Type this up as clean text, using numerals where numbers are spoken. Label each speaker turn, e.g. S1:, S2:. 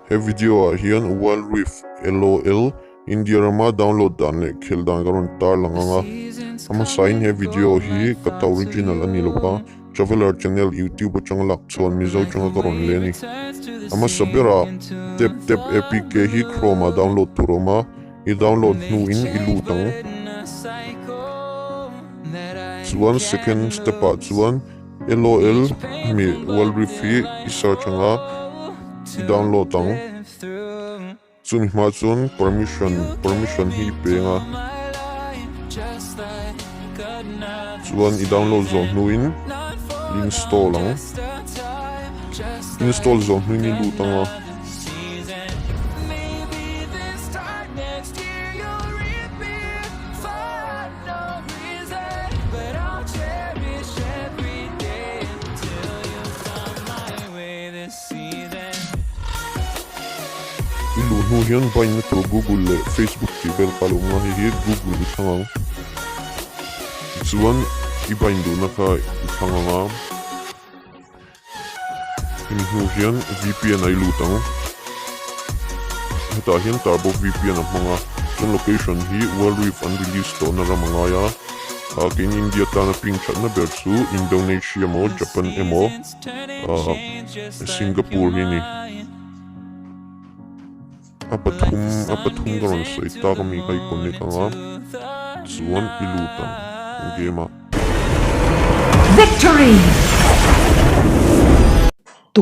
S1: He video ah hian Wild Rift LOL India rama download dan leh khel dan ka rawn tarlang ang a. A hmasain he video hi ka ta original a ni lo va, Traveller channel YouTube atanga lak chuan Mizo tanga ka rawn leh a ni. A hmasa berah Tap Tap APK hi Chrome ah download tur a awm a, i download hnuin i lut ang. Chuan second step ah chuan LOL mi World Rift hi i search ang a, i download ang. Chumi hma chuan permission permission hi i peng a. Chuan i download zawh hnuin i install ang. Install zawh hnuin i lut ang a. I luh hnu hian bind na tur Google leh Facebook tih vel kha a lo awm a, hei hi Google i thlang ang. Tichuan i bind duhna kha i thlang ang a. Hemi hnu hian VPN a i lut ang. Hetah hian Turbo VPN a hmang a, chuan location hi World Reef an release tawhna ram a ngai a. Ah keini India tana ping thatna ber chu Indonesia emaw Japan emaw ah Singapore hi a ni. A pathum a pathum ka rawn sawi tak ami kha i connect ang a chuan i lut ang game ah.
S2: Victory!